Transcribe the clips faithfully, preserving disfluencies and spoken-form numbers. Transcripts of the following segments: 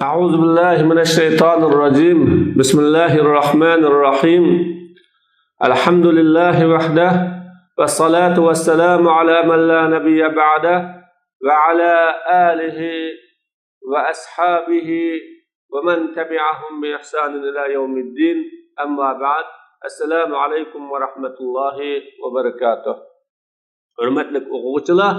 أعوذ بالله من الشيطان الرجيم. بسم الله الرحمن الرحيم. الحمد لله وحده، والصلاة والسلام على من لا نبي بعده، وعلى آله وأصحابه ومن تبعهم بإحسان إلى يوم الدين. أما بعد. السلام عليكم ورحمة الله وبركاته. ھۆرمەتلىك ئوقۇغۇچىلار،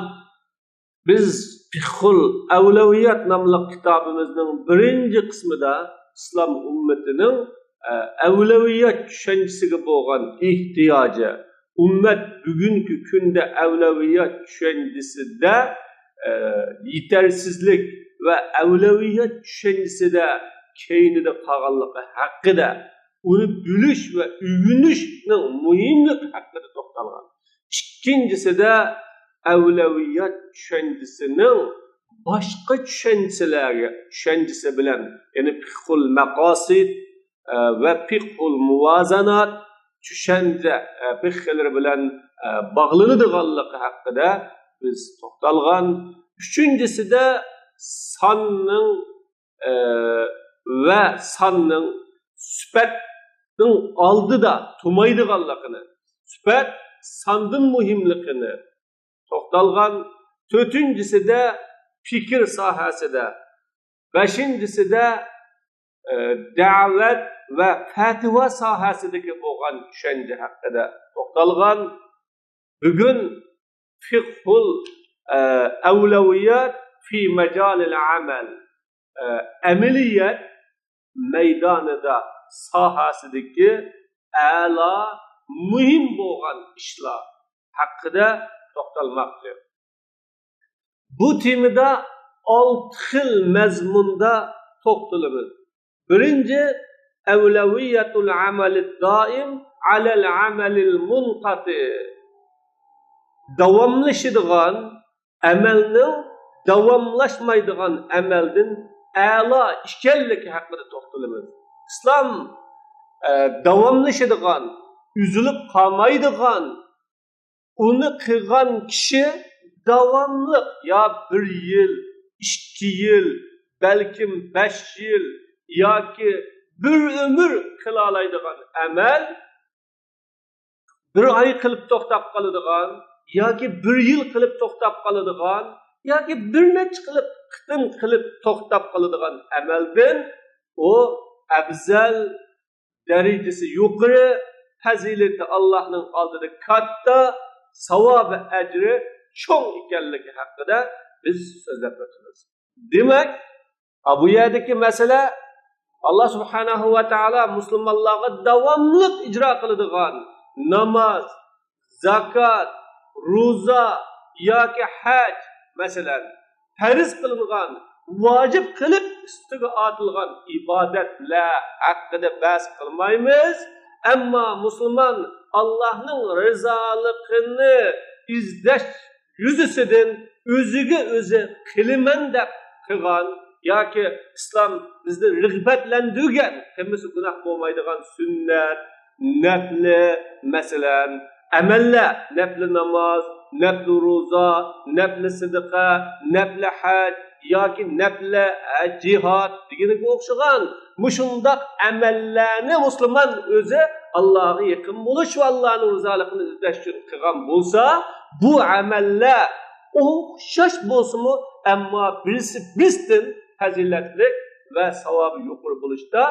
بىز فىقھۇل ئەۋلەۋىيات ناملىق كىتابىمىزنىڭ بىرىنچى قىسمىدا ئىسلام ئۈممىتىنىڭ، ئە، ئەۋلەۋىيات چۈشەنچىسىگە بولغان ئېھتىياجى، ئۈممەت بۈگۈنكى كۈندە ئەۋلەۋىيات چۈشەنچىسىدە، ئە، يېتەرسىزلىك ۋە ئەۋلەۋىيات چۈشەنچىسىدە كەينىدە قالغانلىقى ھەققىدە، ئۇنى بىلىش ۋە ئۆگىنىشنىڭ مۇھىملىقى ھەققىدە توختالغان. ئىككىنچىسىدە، ئەۋلەۋىيات چۈشەنچىسىنىڭ باشقا چۈشەنچىلەرگە، چۈشەنچىسى بىلەن، يەنى فىقھۇل مەقاسىد، ئە، ۋە فىقھۇل مۇۋازانات چۈشەنچە، ئە، فىقھلىرى بىلەن، ئە، باغلىنىدىغانلىقى ھەققىدە بىز توختالغان. ئۈچىنچىسىدە، ساننىڭ، ئە، ۋە ساننىڭ سۈپەتنىڭ ئالدىدا تۇرمايدىغانلىقىنى، سۈپەت ساندىن مۇھىملىقىنى توختالغان. تۆتىنچىسىدە، پىكىر ساھەسىدە، بەشىنچىسىدە، ئە، دەۋەت ۋە پەتىۋا ساھەسىدىكى بولغان چۈشەنچە ھەققىدە توختالغان. بۈگۈن فىقھۇل، ئە، ئەۋلەۋىيات فى مەجالىل ئەمەل، ئە، ئەمەلىيەت مەيدانىدا، ساھەسىدىكى ئەلا مۇھىم بولغان ئىشلار ھەققىدە توختالماقچى. بۇ تېمىدا ئالتە خىل مەزمۇندا توختىلىمىز. بىرىنچى، ئەۋلەۋىيەتۇل ئەمەلىد دائىم ئەلەل ئەمەلىل مۇنقەتىئ. داۋاملىشىدىغان ئەمەلنىڭ داۋاملاشمايدىغان ئەمەلدىن ئەلا ئىكەنلىكى ھەققىدە توختىلىمىز. ئىسلام، ئە، داۋاملىشىدىغان، ئۈزۈلۈپ قالمايدىغان، ئۇنى قىلغان كىشى داۋاملىق يا بىر يىل، ئىككى يىل، بەلكىم بەش يىل ياكى بىر ئۆمۈر قىلالايدىغان ئەمەل، بىر ئاي قىلىپ توختاپ قالىدىغان ياكى بىر يىل قىلىپ توختاپ قالىدىغان ياكى بىر نەچچە قىلىپ، قېتىم قىلىپ توختاپ قالىدىغان ئەمەلدىن ئۇ ئەۋزەل، دەرىجىسى يۇقىرى، پەزىلىتى ئاللاھنىڭ ئالدىدا كاتتا، ساۋابى، ئەجرى چوڭ ئىكەنلىكى ھەققىدە بىز سۆزلەپ ئۆتىمىز. دېمەك، بۇ يەردىكى مەسىلە، ئاللا سۇبھانەھۇ ۋە تائالا مۇسۇلمانلارغا داۋاملىق ئىجرا قىلىدىغان ناماز، زاكات، روزا ياكى ھەج، مەسىلەن، پەرز قىلىنغان، ۋاجىپ قىلىپ ئۈستىگە ئارتىلغان ئىبادەتلەر ھەققىدە بەھس قىلمايمىز. ئەمما مۇسۇلمان ئاللاھنىڭ رىزالىقىنى ئىزدەش يۈزىسىدىن ئۆزىگە ئۆزى قىلىمەن دەپ قىلغان ياكى ئىسلام بىزنى رىغبەتلەندۈرگەن، ھەممىسى گۇناھ بولمايدىغان سۈننەت، نەپلى، مەسىلەن، ئەمەللەر، نەپلى ناماز، نەپلى روزا، نەپلى سەدىقە، نەپلى ھەج ياكى نەپلى، ئە، جىھاد دېگىنىگە ئوخشىغان مۇشۇنداق ئەمەللەرنى مۇسۇلمان ئۆزى ئاللاغا يېقىن بولۇش ۋە ئاللانىڭ رىزالىقىنى ئىزدەش ئۈچۈن قىلغان بولسا، بۇ ئەمەللەر ئوخشاش بولسىمۇ، ئەمما بىرسى بىرسىدىن پەزىلەتلىك ۋە ساۋابى يۇقىرى بولۇشتا،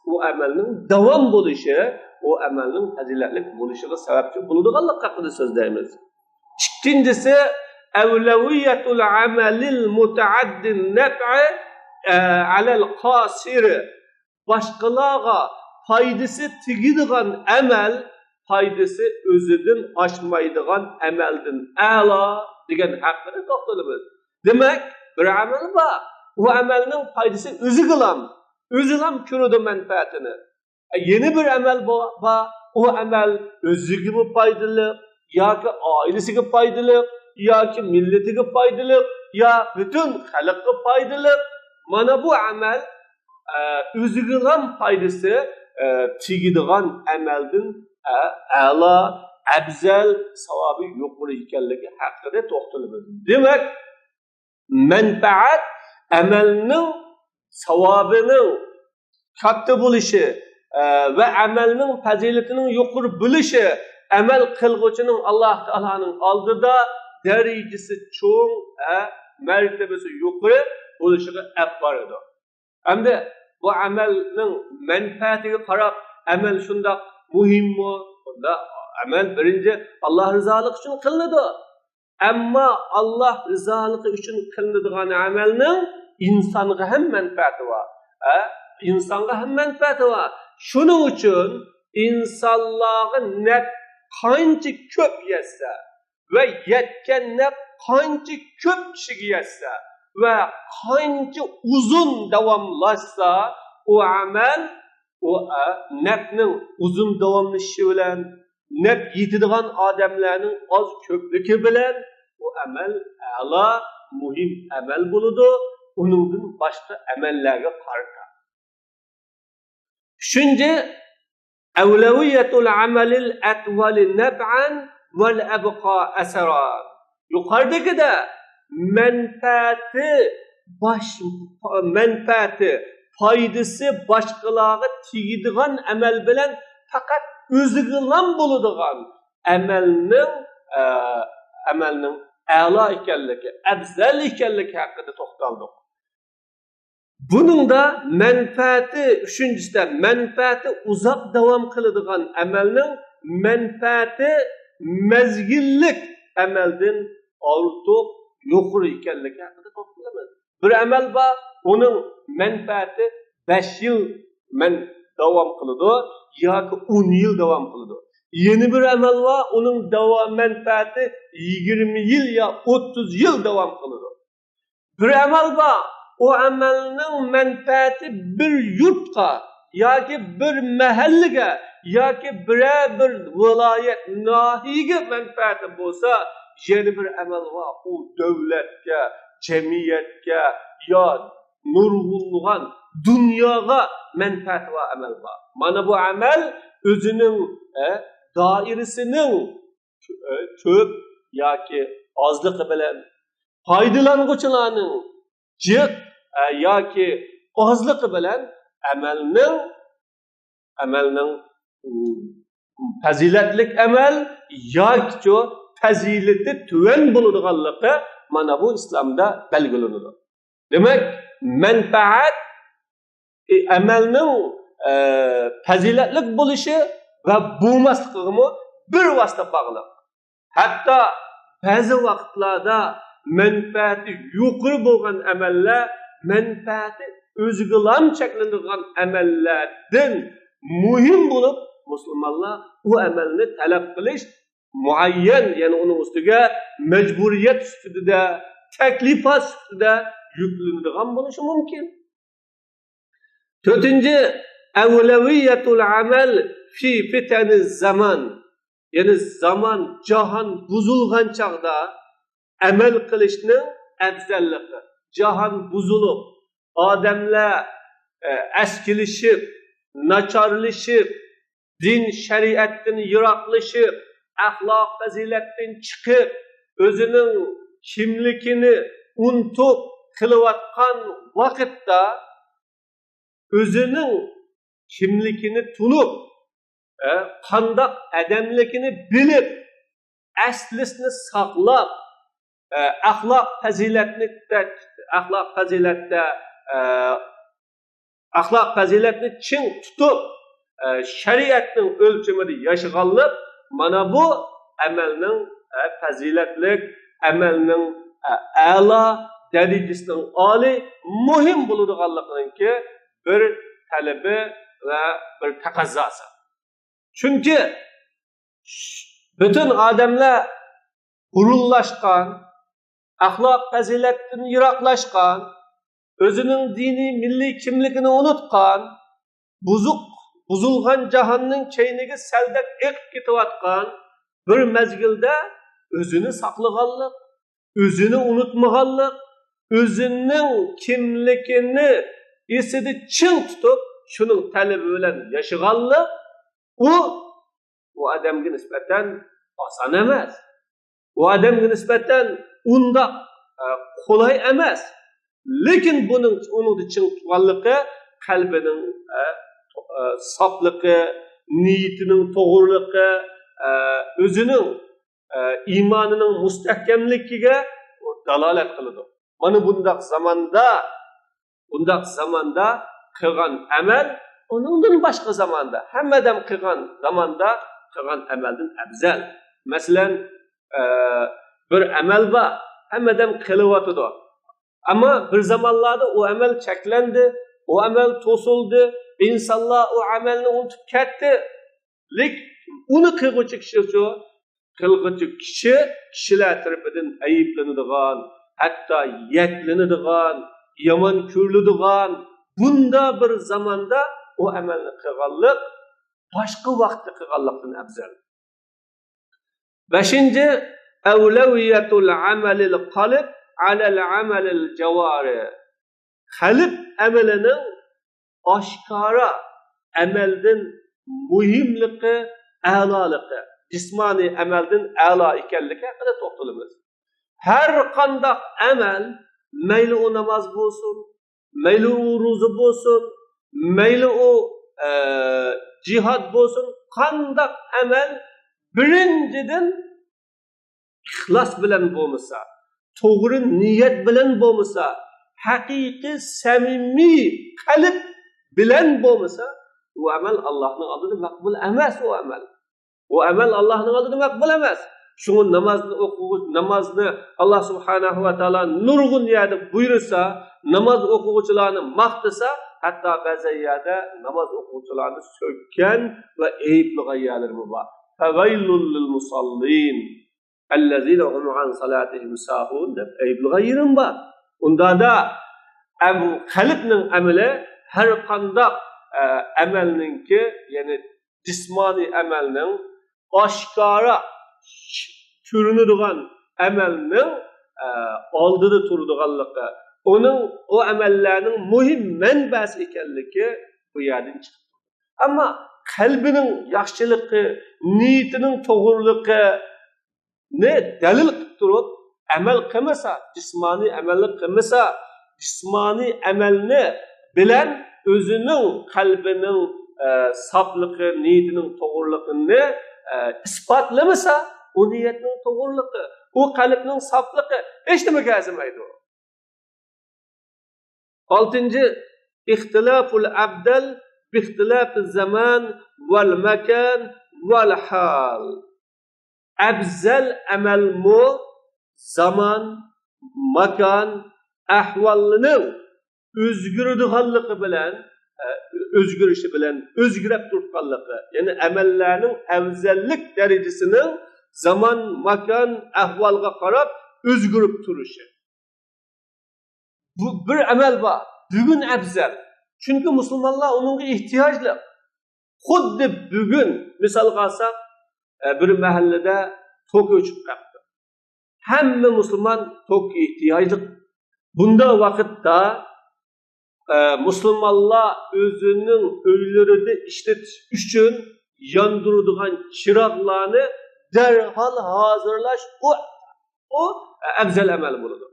ئۇ ئەمەلنىڭ داۋام بولۇشى، ئۇ ئەمەلنىڭ پەزىلەتلىك بولۇشىغا سەۋەبچى بولىدىغانلىق ھەققىدە سۆزلەيمىز. ئىككىنچىسى، ئەۋلەۋىيەتۇل ئەمەلىل مۇتەئەددىن نەپئى، ئە، ئەلەل قاسىرى. باشقىلارغا پايدىسى تېگىدىغان ئەمەل، پايدىسى ئۆزىدىن ئاشمايدىغان ئەمەلدىن ئەلا دېگەن ھەققىدە توختىلىمىز. دېمەك، بىر ئەمەل بار، ئۇ ئەمەلنىڭ پايدىسى ئۆزىگىلا، ئۆزىلا كۆرىدۇ مەنپەئەتىنى. يەنە بىر ئەمەل بو-، بار، ئۇ ئەمەل ئۆزىگىمۇ پايدىلىق، ياكى ئائىلىسىگە پايدىلىق، ياكى مىللىتىگە پايدىلىق، يا پۈتۈن خەلققە پايدىلىق. مانا بۇ ئەمەل، ئە، ئۆزىگىلا پايدىسى، ئە، تېگىدىغان ئەمەلدىن، ئە، ئەلا، ئەۋزەل، ساۋابى يۇقىرى ئىكەنلىكى ھەققىدە توختىلىمىز. دېمەك، مەنپەئەت ئەمەلنىڭ ساۋابىنىڭ كاتتا بولۇشى، ئە، ۋە ئەمەلنىڭ پەزىلىتىنىڭ يۇقىرى بولۇشى ئەمەل قىلغۇچىنىڭ ئاللاھ تائالانىڭ ئالدىدا دەرىجىسى چوڭ، ئە، مەرتىۋىسى يۇقىرى بولۇشىغا ئەپ بارىدۇ. ئەمدى بۇ ئەمەلنىڭ مەنپەئەتىگە قاراپ ئەمەل شۇنداق مۇھىممۇ؟ بۇندا ئەمەل بىرىنچى ئاللاھ رىزالىقى ئۈچۈن قىلىنىدۇ. ئەمما ئاللاھ رىزالىقى ئۈچۈن قىلىنىدىغان ئەمەلنىڭ ئىنسانغا ھەم مەنپەئەتى بار. ھە؟ ئىنسانغا ھەم مەنپەئەتى بار. شۇنىڭ ئۈچۈن ئىنسانلارغا نەپ قانچە كۆپ يەتسە ۋە يەتكەن نەپ قانچە كۆپ كىشىگە يەتسە ۋە قانچە ئۇزۇن داۋاملاشسا، ئۇ ئەمەل، ئۇ، ئە، نەپنىڭ ئۇزۇن داۋاملىشىشى بىلەن، نەپ يېتىدىغان ئادەملەرنىڭ ئاز كۆپلۈكى بىلەن ئۇ ئەمەل ئەلا، مۇھىم ئەمەل بولىدۇ، ئۇنىڭدىن باشقا ئەمەللەرگە قارىتا. ئۈچىنچى، ئەۋلەۋىيەتۇل ئەمەلىل ئەتۋەلى نەپئەن ۋەل ئەبقا ئەسەرا. يۇقىرىدىكىدە مەنپەئەتى باش، مەنپەئەتى، پايدىسى باشقىلارغا تېگىدىغان ئەمەل بىلەن پەقەت ئۆزىگىلا بولىدىغان ئەمەلنىڭ، ئە، ئەمەلنىڭ ئەلا ئىكەنلىكى، ئەۋزەل ئىكەنلىكى ھەققىدە توختالدۇق. بۇنىڭدا مەنپەئەتى، ئۈچىنچىسىدە، مەنپەئەتى ئۇزاق داۋام قىلىدىغان ئەمەلنىڭ مەنپەئەتى مەزگىللىك ئەمەلدىن ئارتۇق يۇقىرى ئىكەنلىكى ھەققىدە توختىلىمىز. بىر ئەمەل بار، ئۇنىڭ مەنپەئەتى بەش يىل مەن داۋام قىلىدۇ ياكى ئون يىل داۋام قىلىدۇ. يەنە بىر ئەمەل بار، ئۇنىڭ داۋا-، مەنپەئەتى يىگىرمە يىل يا ئوتتۇز يىل داۋام قىلىدۇ. بىر ئەمەل بار، ئۇ ئەمەلنىڭ مەنپەئەتى بىر يۇرتقا ياكى بىر مەھەللىگە ياكى بىرەر بىر ۋىلايەت، ناھىيەگە مەنپەئەتى بولسا، يەنە بىر ئەمەل بار، ئۇ دۆلەتكە، جەمئىيەتكە يا نۇرغۇنلىغان دۇنياغا مەنپەئەتى بار ئەمەل بار. مانا بۇ ئەمەل ئۆزىنىڭ، ئە، دائىرىسىنىڭ كۆپ ياكى ئازلىقى بىلەن، پايدىلانغۇچىلارنىڭ جىق، ئە، ياكى ئازلىقى بىلەن ئەمەلنىڭ، ئەمەلنىڭ، ئۇم، پەزىلەتلىك ئەمەل ياكىچۇ پەزىلىتى تۆۋەن بولىدىغانلىقى مانا بۇ ئىسلامدا بەلگىلىنىدۇ. دېمەك، مەنپەئەت، ئە، ئەمەلنىڭ، ئە، پەزىلەتلىك بولۇشى ۋە بولماسلىقىغىمۇ بىر ۋاسىتە باغلىق. ھەتتا بەزى ۋاقىتلاردا مەنپەئەتى يۇقىرى بولغان ئەمەللەر مەنپەئەتى ئۆزىگىلا چەكلىنىدىغان ئەمەللەردىن مۇھىم بولۇپ، مۇسۇلمانلار ئۇ ئەمەلنى تەلەپ قىلىش مۇئەييەن، يەنى ئۇنىڭ ئۈستىگە مەجبۇرىيەت سۈپىتىدە، تەكلىپات سۈپىتىدە يۈكلىنىدىغان بولۇشى مۇمكىن. تۆتىنچى، ئەۋلەۋىيەتۇل ئەمەل فى فىتەنىز زامان. يەنى زامان، جاھان بۇزۇلغان چاغدا ئەمەل قىلىشنىڭ ئەۋزەللىكى. جاھان بۇزۇلۇپ، ئادەملەر، ئە، ئەسكىلىشىپ، ناچارلىشىپ، دىن شەرىئەتتىن يىراقلىشىپ، ئەخلاق پەزىلەتتىن چىقىپ، ئۆزىنىڭ كىملىكىنى ئۇنتۇپ قېلىۋاتقان ۋاقىتتا، ئۆزىنىڭ كىملىكىنى تونۇپ، ئە، قانداق ئادەملىكىنى بىلىپ، ئەسلىسىنى ساقلاپ، ئە، ئەخلاق پەزىلەتنى تە-، ئەخلاق پەزىلەتتە، ئە، ئەخلاق پەزىلەتنى چىڭ تۇتۇپ، ئە، شەرىئەتنىڭ ئۆلچىمىدە ياشىغانلىق، مانا بۇ ئەمەلنىڭ، ئە، پەزىلەتلىك، ئەمەلنىڭ، ئە، ئەلا دەرىجىسىنىڭ ئالىي، مۇھىم بولىدىغانلىقىنىڭكى بىر تەلىپى ۋە بىر تەقەززاسى. چۈنكى پۈتۈن ئادەملەر ھۇرۇنلاشقان، ئەخلاق پەزىلەتتىن يىراقلاشقان، ئۆزىنىڭ دىنىي مىللىي كىملىكىنى ئۇنتۇغان، بۇزۇق، بۇزۇلغان جاھاننىڭ كەينىگە سەلدەك ئېقىپ كېتىۋاتقان بىر مەزگىلدە ئۆزىنى ساقلىغانلىق، ئۆزىنى ئۇنتۇمىغانلىق، ئۆزىنىڭ كىملىكىنى ئېسىدە چىڭ تۇتۇپ، شۇنىڭ تەلىپى بىلەن ياشىغانلىق، ئۇ، ئۇ ئادەمگە نىسبەتەن ئاسان ئەمەس. ئۇ ئادەمگە نىسبەتەن ئۇنداق، ئە، قولاي ئەمەس. لېكىن بۇنىڭ، ئۇنىڭدا چىڭ تۇرغانلىقى قەلبىنىڭ، ئە، ئە، ساپلىقى، نىيىتىنىڭ توغرىلىقى، ئە، ئۆزىنىڭ، ئە، ئىمانىنىڭ مۇستەھكەملىكىگە دالالەت قىلىدۇ. مانا بۇنداق زاماندا، بۇنداق زاماندا قىلغان ئەمەل ئۇنىڭدىن باشقا زاماندا، ھەممە ئادەم قىلغان زاماندا قىلغان ئەمەلدىن ئەۋزەل. مەسىلەن، ئە، بىر ئەمەل بار، ھەممە ئادەم قىلىۋاتىدۇ. ئەمما بىر زامانلاردا ئۇ ئەمەل چەكلەندى، ئۇ ئەمەل توسۇلدى، ئىنسانلار ئۇ ئەمەلنى ئۇنتۇپ كەتتى. لېكىن ئۇنى قىلغۇچى كىشىچۇ؟ قىلغۇچى كىشى كىشىلەر تەرىپىدىن ئەيىبلىنىدىغان، ھەتتا يەكلىنىدىغان، يامان كۆرۈلىدىغان، بۇندا بىر زاماندا ئۇ ئەمەلنى قىلغانلىق باشقا ۋاقىتتا قىلغانلىقتىن ئەۋزەل. بەشىنچى، ئەۋلەۋىيەتۇل ئەمەلىل قەلب ئەلەل ئەمەلىل جاۋارىھ. قەلب ئەمىلىنىڭ ئاشكارا ئەمەلدىن مۇھىملىقى، ئەلالىقى، جىسمانىي ئەمەلدىن ئەلا ئىكەنلىكى ھەققىدە توختىلىمىز. ھەر قانداق ئەمەل، مەيلى ئۇ ناماز بولسۇن، مەيلى ئۇ روزا بولسۇن، مەيلى ئۇ، ئە، جىھاد بولسۇن، قانداق ئەمەل بىرىنچىدىن ئىخلاس بىلەن بولمىسا، توغرا نىيەت بىلەن بولمىسا، ھەقىقىي سەمىمىي قەلب بىلەن بولمىسا، ئۇ ئەمەل ئاللاھنىڭ ئالدىدا مەقبۇل ئەمەس، ئۇ ئەمەل. ئۇ ئەمەل ئاللاھنىڭ ئالدىدا مەقبۇل ئەمەس. شۇڭا نامازنى ئوقۇغۇچ-، نامازنى ئاللاھ سۇبھانەھۇ ۋە تائالا نۇرغۇن يەردە بۇيرۇسا، ناماز ئوقۇغۇچىلارنى ماختىسا، ھەتتا بەزى يەردە ناماز ئوقۇغۇچىلارنى سۆككەن ۋە ئەيىبلىغان يەرلىرىمۇ بار. فَوَيْلٌ لِلْمُصَلِّينَ الَّذِينَ هُمْ عَنْ صَلَاتِهِمْ سَاهُونَ دەپ ئەيىبلىغان يېرىم بار. ئۇندادا ئەم-، قەلبنىڭ ئەمىلى ھەر قانداق، ئە، ئەمەلنىڭكى، يەنى جىسمانىي ئەمەلنىڭ، ئاشكارا كۆرۈنىدىغان ئەمەلنىڭ، ئە، ئالدىدا تۇرىدىغانلىقى، ئۇنىڭ، ئۇ ئەمەللەرنىڭ مۇھىم مەنبەسى ئىكەنلىكى بۇ يەردىن چىقىپ تۇرىدۇ. ئەمما قەلبىنىڭ ياخشىلىقى، نىيىتىنىڭ توغرىلىقى، نى دەلىل قىلىپ تۇرۇپ ئەمەل قىلمىسا، جىسمانىي ئەمەلنى قىلمىسا، جىسمانىي ئەمەلنى بىلەن ئۆزىنىڭ قەلبىنىڭ، ئە، ساپلىقى، نىيىتىنىڭ توغرىلىقىنى، ئە، ئىسپاتلىمىسا، ئۇ نىيەتنىڭ توغرىلىقى، ئۇ قەلبنىڭ ساپلىقى ھېچنېمىگە ئەرزىمەيدۇ. ئالتىنچى، ئىختىلاپۇل ئەبدەل بىختىلاپىز زامان ۋەل ماكان ۋەل ھال. ئەۋزەل ئەمەلمۇ زامان، ماكان، ئەھۋالنىڭ ئۆزگىرىدىغانلىقى بىلەن، ئە، ئۆزگىرىشى بىلەن ئۆزگىرەپ تۇرۇۋاتقانلىقى، يەنى ئەمەللەرنىڭ ئەۋزەللىك دەرىجىسىنىڭ زامان، ماكان، ئەھۋالغا قاراپ ئۆزگىرىپ تۇرۇشى. بۇ بىر ئەمەل بار. بۈگۈن ئەۋزەل. چۈنكى مۇسۇلمانلار ئۇنىڭغا ئېھتىياجلىق. خۇددى بۈگۈن مىسالغا ئالساق، ئە، بىر مەھەللىدە توك ئۆچۈپ قاپتۇ. ھەممە مۇسۇلمان توكقا ئېھتىياجلىق. بۇنداق ۋاقىتتا، ئە، مۇسۇلمانلار ئۆزىنىڭ ئۆيلىرىدە ئىشلىتىش ئۈچۈن ياندۇرىدىغان چىراغلارنى دەرھال ھازىرلاش، ئۇ، ئۇ ئەۋزەل ئەمەل بولىدۇ.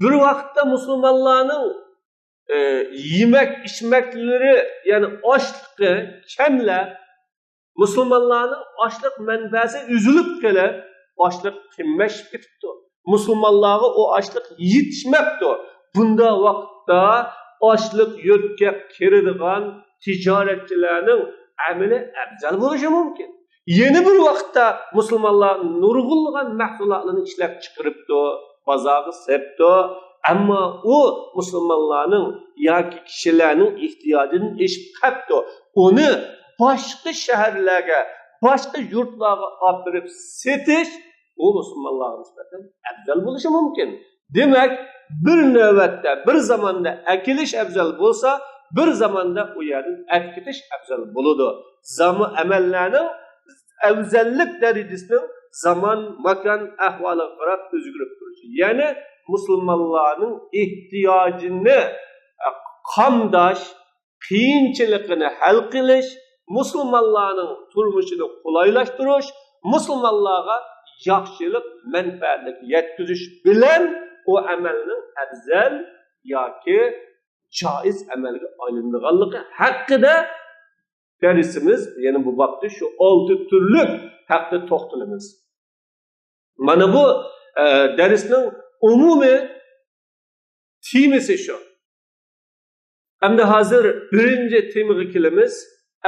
بىر ۋاقىتتا مۇسۇلمانلارنىڭ، ئە، يېمەك ئىچمەكلىرى، يەنى ئاشلىقى كەملەپ، مۇسۇلمانلارنىڭ ئاشلىق مەنبەسى ئۈزۈلۈپ قېلىپ، ئاشلىق قىممەتلىشىپ كېتىپتۇ. مۇسۇلمانلارغا ئۇ ئاشلىق يېتىشمەپتۇ. بۇنداق ۋاقىتتا ئاشلىق يۆتكەپ كىرىدىغان تىجارەتچىلەرنىڭ ئەمىلى ئەۋزەل بولۇشى مۇمكىن. يەنە بىر ۋاقىتتا مۇسۇلمانلار نۇرغۇنلىغان مەھسۇلاتلارنى ئىشلەپ چىقىرىپتۇ، بازارغا سېپتۇ. ئەمما ئۇ مۇسۇلمانلارنىڭ ياكى كىشىلەرنىڭ ئېھتىياجىدىن ئېشىپ قاپتۇ. ئۇنى باشقا شەھەرلەرگە، باشقا يۇرتلارغا ئاپىرىپ سېتىش، ئۇ مۇسۇلمانلارغا نىسبەتەن ئەۋزەل بولۇشى مۇمكىن. دېمەك، بىر نۆۋەتتە، بىر زاماندا ئەكېلىش ئەۋزەل بولسا، بىر زاماندا ئۇ يەردىن ئەكېتىش ئەۋزەل بولىدۇ. زاما-، ئەمەللەرنىڭ ئەۋزەللىك دەرىجىسىنىڭ زامان، ماكان، ئەھۋالىغا قاراپ ئۆزگىرىپ تۇرۇشى. يەنى مۇسۇلمانلارنىڭ ئېھتىياجىنى، ئە، قامداش، قىيىنچىلىقىنى ھەل قىلىش، مۇسۇلمانلارنىڭ تۇرمۇشىنى قولايلاشتۇرۇش، مۇسۇلمانلارغا ياخشىلىق، مەنپەئەتلىك يەتكۈزۈش بىلەن ئۇ ئەمەلنىڭ ئەۋزەل ياكى جائىز ئەمەلگە ئايلىنىدىغانلىقى ھەققىدە دەرسىمىز، يەنى بۇ بابتا شۇ ئالتە تۈرلۈك ھەقتە توختىلىمىز. مانا بۇ، ئە، دەرسنىڭ ئومۇمىي تېمىسى شۇ. ئەمدى ھازىر بىرىنچى تېمىغا كېلىمىز.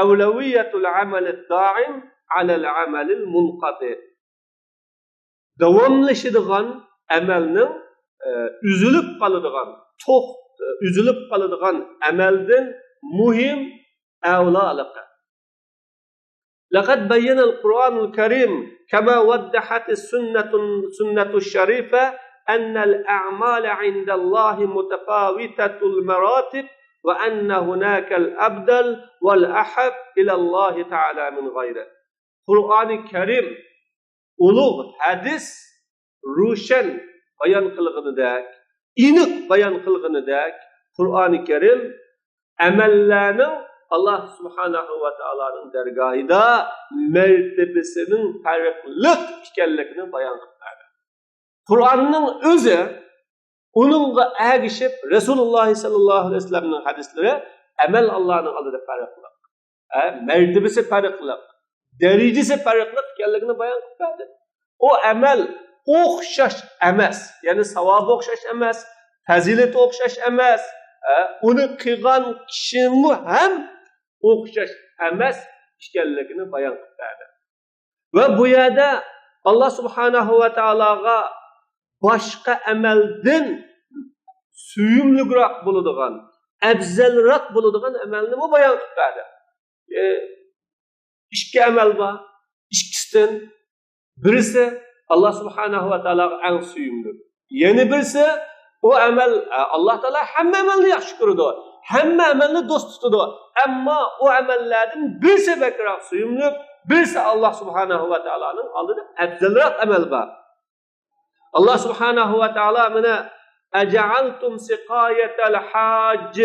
أولوية العمل الدائم على العمل المنقطع. داۋاملىشىدىغان ئەمەلنىڭ، ئە، ئۈزۈلۈپ قالىدىغان، توخ-، ئۈزۈلۈپ قالىدىغان ئەمەلدىن مۇھىم، ئەۋلالىقى. لقد بين القرآن الكريم كما وضحت السنة، السنة الشريفة أن الأعمال عند الله متفاوتة المراتب وأن هناك الأفضل والأحب إلى الله تعالى من غيره. قرآن كريم، ئۇلۇغ ھەدىس روشەن بايان قىلغىنىدەك، ئېنىق بايان قىلغىنىدەك، قۇرئانى كەرىم ئەمەللەرنىڭ ئاللا سۇبھانەھۇ ۋە تائالانىڭ دەرگاھىدا مەرتىۋىسىنىڭ پەرقلىق ئىكەنلىكىنى بايان قىلىپ بەردى. قۇرئاننىڭ ئۆزى، ئۇنىڭغا ئەگىشىپ رەسۇلۇللاھ سەللەللاھۇ ئەلەيھى ۋەسەللەمنىڭ ھەدىسلىرى ئەمەل ئاللانىڭ ئالدىدا پەرقلىق. ھە، مەرتىۋىسى پەرقلىق، دەرىجىسى پەرقلىق ئىكەنلىكىنى بايان قىلىپ بەردى. ئۇ ئەمەل ئوخشاش ئەمەس، يەنى ساۋابى ئوخشاش ئەمەس، پەزىلىتى ئوخشاش ئەمەس، ھە، ئۇنى قىلغان كىشىمۇ ھەم ئوخشاش ئەمەس ئىكەنلىكىنى بايان قىلىپ بەردى. ۋە بۇ يەردە ئاللا سۇبھانەھۇ ۋە تائالاغا باشقا ئەمەلدىن سۆيۈملۈكرەك بولىدىغان، ئەۋزەلرەك بولىدىغان ئەمەلنىمۇ بايان قىلىپ بەردى. ئىككى ئەمەل بار. ئىككىسىدىن بىرسى ئاللا سۇبھانەھۇ ۋە تائالاغا ئەڭ سۆيۈملۈك. يەنە بىرسى، ئۇ ئەمەل، ئە، ئاللا تائالا ھەممە ئەمەلنى ياخشى كۆرىدۇ، ھەممە ئەمەلنى دوست تۇتىدۇ. ئەمما ئۇ ئەمەللەردىن بىرسى بەكرەك سۆيۈملۈك، بىرسى ئاللا سۇبھانەھۇ ۋە تائالانىڭ ئالدىدا ئەۋزەلرەك ئەمەل بار. ئاللا سۇبھانەھۇ ۋە تائالا مانا، أجعلتم سقاية الحاج